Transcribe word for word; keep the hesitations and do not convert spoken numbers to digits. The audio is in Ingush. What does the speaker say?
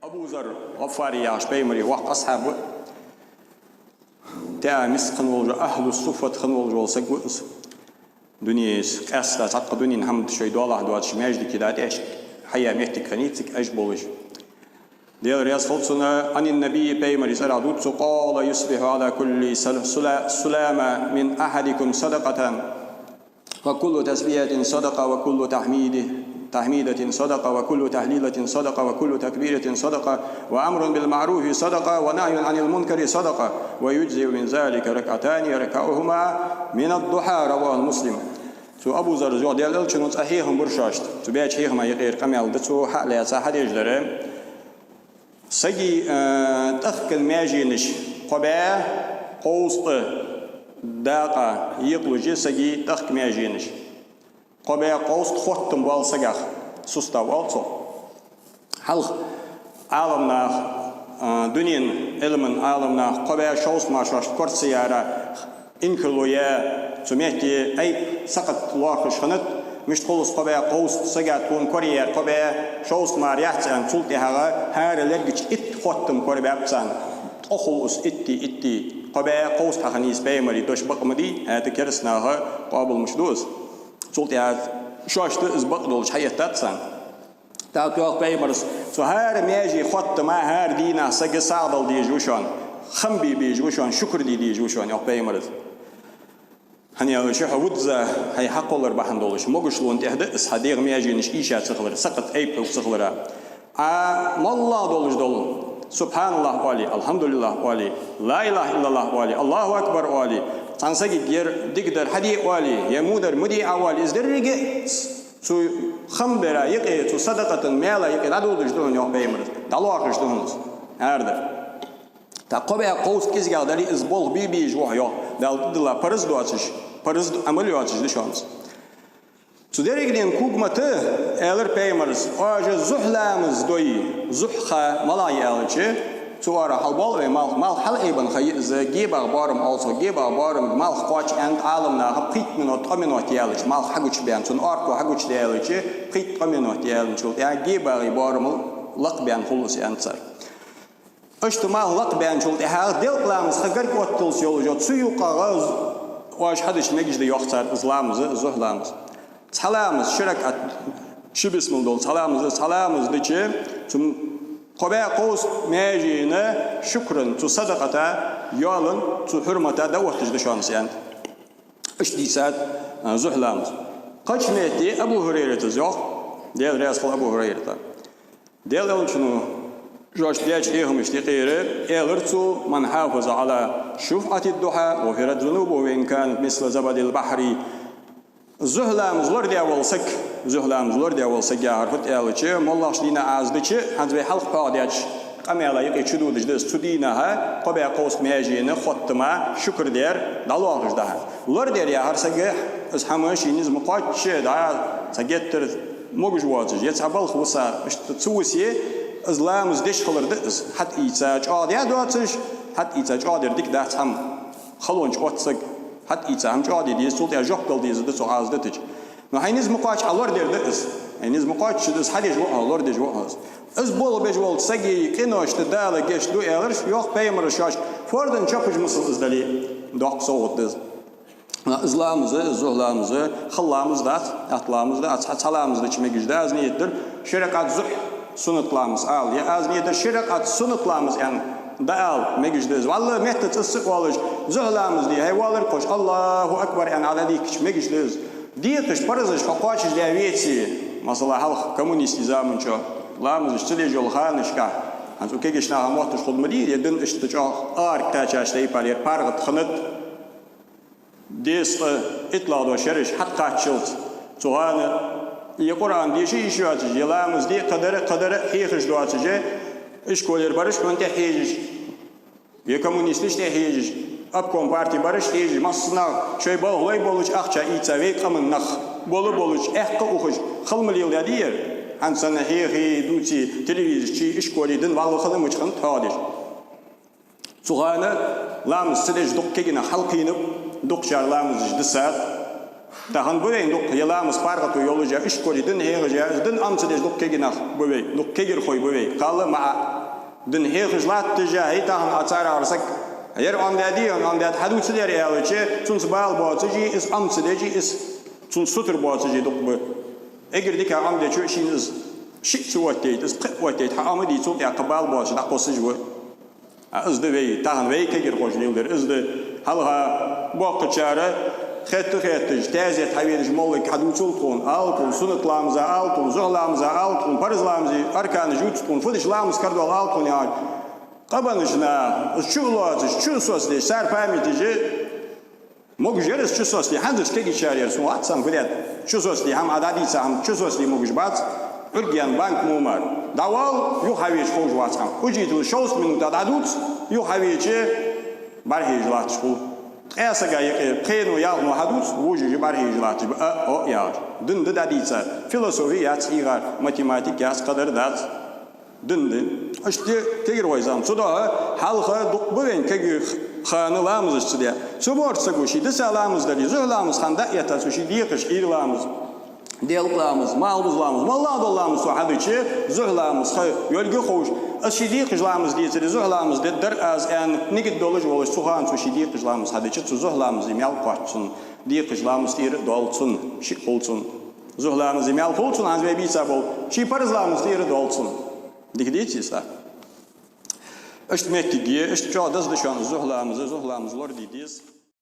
Абу Зарр ГӀаффари яхаш Пайхамара воккха асхьаб ва. ТӀехьа миска хинна волаш, ахьлу суффат хинна волаш вола саг ва из. Дунен из къаьстта, цхьаккха дунен хӀама шоай доалахьа доацаш, маьждиге дӀатӀехьашка хьаяь моттиг хиннай цига, уж болаш. Даьла раьза хилва цунна, عن النبي, Пайхамара цӀерагӀа дувц цо, قال: يصبح على كل سل-، سل-، سلامى من أحدكم صدقة، وكل تسبيحة صدقة، وكل تحميد-، تحميدة صدقة، وكل تهليلة صدقة، وكل تكبيرة صدقة، وأمر بالمعروف صدقة، ونهي عن المنكر صدقة، ويجزئ من ذلك ركعتان يركعهما من الضحى. رواه مسلم. Цу Абу Зарра йоах, Даьла Элчано цхьа хьехам бир шоашта. Цу баьча хьехама юкъера къамаьл да цо хьалаьца хьадеш дар. Сага, э, тӀехкан маьженаш кхо бӀаь кховзткъа дакъа екъалуш я сага тӀехка маьженаш. Кхо бӀаь кховзткъа хоттам боал сагах, сустав оал цох. Хьалха Ӏаламнаха, а, дунен Ӏилман Ӏаламнаха кхо бӀаь шовзткъа мара шоашта кора ца яьр, инкарло яь, цу метте айп сакхат лоархӀаш хиннад, мишта хул из кхо бӀаь кховзткъа сага тхона кора яьр, кхо бӀаь шовзткъа мара яц аьнна, цул тӀехьагӀа хӀара лергача итт хоттам корабаьб царна. Ткъо хул из итти, итти, кхо бӀаь кховзткъа хьахинна из Пайхамара дош бакъ ма дий, хӀаьта кераста наха къоабалмаш ду из. Цул тӀехьагӀа шоашта из бакъдолаш хьаэттад царна. ТӀаккха йоах Пайхамара, цу хӀара маьже хоттама хӀара дийнахьа саг сагӀа дала дезаш ва шоана, хам бе безаш ва шоана, шукр де дезаш ва шоана, йоах Пайхамара. ХӀана аьлча хьо вузза хьай хьакхоллар бахьан долаш, могашалон тӀехьа да из хьа дегӀа маьженаш ийша ца хилар, сакхат айп хьога ца хилар. Ӏа моллагӀа долаш дола, سبحان الله оале, الحمد لله оале, لا إله إلا الله оале, الله أكبر оале, цхьан сагага ер дика дар хьаде оале, е во дар ма де Ӏа оале, из деррига а цу хам бера юкъе, цу садакъата маьла юкъе дӀадодаш да хьона, йоах Пайхамара, дӀалоархӀаш да хьона из. ХӀара дар. ТӀаккха кхо бӀаь кховзткъа кӀезигагӀа дале, из болх бе безаш ва хьо, йоах, Дала тӀадилла парз доацаш, парз Ӏамал йоацаш да шоана из. Цу дерригача когаметта, аьлар Пайхамара, оаш зухь ламаз дой, зухь ха малагӀа я аьлча, цу оагӀорахьа хьалбоал вай малх, малх хьалъайбенна ха я из, гебагӀа боарам оал цох, гебагӀа боарамга малх кхоач аьннад Ӏаламнаха, пхийтта минот, ткъо минот яьлча, малх хьагучабаьнна, цун оарко хьагучадаьлча, пхийтта, ткъо минот яьлчул тӀехьагӀа гебагӀий боарамал лакхбаьнна хул из аьннад цар. Иштта малх лакхбаьнначул тӀехьагӀа делкъа ламаз ха гарга отталца йолаш я, цу юкъагӀа оаш хьадича мегаш да, йоах цар, из ламаз, зухь ламаз. Цхьа ламаз, ши ракаӀат, ши бисмал дола цхьа ламаз, цхьа ламаз дича, цу кхо бӀаь кховзткъа маьжена шукран, цу садакъата йоалан, цу хьурмата дӀаотташ да шоана из аьннад. Иштта дийцад, а, зухь ламаз. Кхыча метте Абу ХӀурайрата йоах, Даьла раьза хилва Абу ХӀурайрата. Даьла Элчано шоашта даьча хьехамашта юкъера аьлар цо: من حافظ على شفعة الضحى غفرت ذنوبه وإن كانت مثل زبد البحر. Зухь ламаз лорадаь вола саг, зухь ламаз лорадаь вола саг яхар фуд аьлча, моллагӀча дийнахьа из дича, хӀанз вай хьалха хьоахадаьча къамаьла юкъе чудодаш да из, цу дийнахьа кхо бӀаь кховзткъа маьжена хоттама шукр дар дӀалоархӀаш да хьона. Лорадар яхар сага из хӀама ший низ ма кхоачча, дӀа цхьа геттара могаш воацаш, е цхьа балха виса, иштта ца висе, из ламаз деш хилар да из. ХьатӀаийца чӀоагӀдаь доацаш, хьатӀаийца чӀоагӀдар дика дац хӀама. Халонча отт саг, хьатӀаийца хӀама чӀоагӀде деза, цул тӀехьа жоп дала дезаш да цо Ӏа из дитача. Но хьай низ ма кхоачча, Ӏа лорадар да из. Хьай низ ма кхоачча, из хьадеш ва хьо, лорадеш ва хьо из. Из болх беш волча сага къиношта Дала гешт ду аьлар, йоах Пайхамара шоашка, фарзан чопаш мисал из дале, доккха совгӀат да из. Из ламаз, из зухь ламаз, хала ламаз дац, атта ламаз дац, цхьа, цхьа ламаз дича мегаш да, аз ният дир, ши ракаӀат зухь суннат ламаз ала, е аз ният дир, ши ракаӀат суннат ламаз аьнна дӀаала мегаш да из. ВаллахӀи, меттаца из ца оалаш, зухь ламаз де, хьай валар кхош, Аллаху акбар аьнна, Ӏа дӀадийхкача мегаш да из. Декхаш, парзаш хьо кхоачашдаь веце, масала, хьалха коммунистий заман чу ламазаш ца деш йола ханашка, хӀанз укх кегийча наха мотташ хул ма дий, е дин иштта чӀоагӀа аракхаьчача тайпара ер паргӀата хиннад, дезткъа иттлагӀа дола шераш хьатӀакхаччалца, цу хана е Къуръан деша йиш йоацаш, е ламаз де кхыдар, кхыдар хьехаш доацаш, ишколера бараш хьона тӀехьежаш, е коммунисташ тӀехьежаш, обком партии бараш хьежаш, массанахьа шоай балха лой болча ахча ийца вай къаман нах, бола болча аьккха ухаш, хала ма леладаьдий ер? ХӀанз санна хьехи дувци телевизор чу, ишколе дин валла хала мича хиннад хьоахадеш. Цу хана ламаз ца деш дукха кегий нах хьалкхийнаб, дукхачар ламазаш дисад. Тахан ба вайна дукха, е ламаз паргӀато йолаш я, ишколе дин хьехаш я, из дин Ӏомадеш дукха кегий нах ба вай, дукха кегирхой ба вай, кхалла а, маӀа а. Дин хьехаш латташ я, хӀай, тахан Ӏа царех саг, ер Ӏомадаьдий, ер Ӏомадаьд, хьадувцал ер аьлча, цунца бала боацаш а, из Ӏомадеш а, из цунца сутара боацаш а дукха ба. Эггара дика Ӏомадечо шийна из шиъ ца оттайта, из пхиъ оттайта, хьаӀомадий, цул тӀехьагӀа бала боацаш дӀакхоссаш ва. А из да вай, тахан вай кегирхоша леладер из да. Хьалха боккхачар хетта-хетташ, таьзета хьавенаш моллагӀа хьадувцал тхона, ала тхона, суннат ламаза ала тхона, зухьа ламаза ала тхона, парз ламаза арканаш ювц тхона, фу дича ламаз кара доал ала тхона яхаш. Къабанаш наха, из чу а лоацаш, чу а соцадеш, цар памяташ могаш яр из чу соцаде, хӀанзарча кегийчар яр, сона вац цхьанне фу даьд. Чу соцаде хӀама, Ӏа дӀадийца хӀама чу соцаде могаш бац, Ӏург яьнна банка мо мара. ДӀавала, юха хьавеча ховш вац хӀама. Учитель шовзткъа минута дӀадувц, юха хьавеча бӀарахьежа латташ хул. Ткъаь сага юкъе пхено-ялхо хьадувц, вожаш а бӀарахьежа латташ ба, а, о, яхаш. Дин да дӀадийцар. Философи яц хьийгӀар, математика яц, кхыдар дац. Дин да. Иштта кегирхой зама. Цудухьа хьалха дукха ба вайна кегий хана ламазаш ца даь. Цу морча саго ший диса ламаз дале, зухьа ламаз хьа дӀаэтта, цо ший декхараш, Ӏуйра ламаз, делкъа ламаз, малхбуза ламаз, моллагӀа дола ламаз цо хьадича, зухьа ламаз ха йолга ховш, аз ший декхараш ламаз децаре, зухьа ламаз дергдар аз аьнна, нигат долаш волаш, цу хана цо ший декхараш ламаз хьадича, цу зухьа ламаза маьл кхоач цунна, декхараш ламаз тӀера доал цунна, шиъ хул цунна. Зухьа ламаза маьл хул цунна, хӀанз вай бийца бола, ший парз ламаз тӀера доал цунна. Дика деций из? Иштта моттиг я, иштта чӀоагӀа деза да шоана зухьа ламаз, зухьа ламаз лораде деза.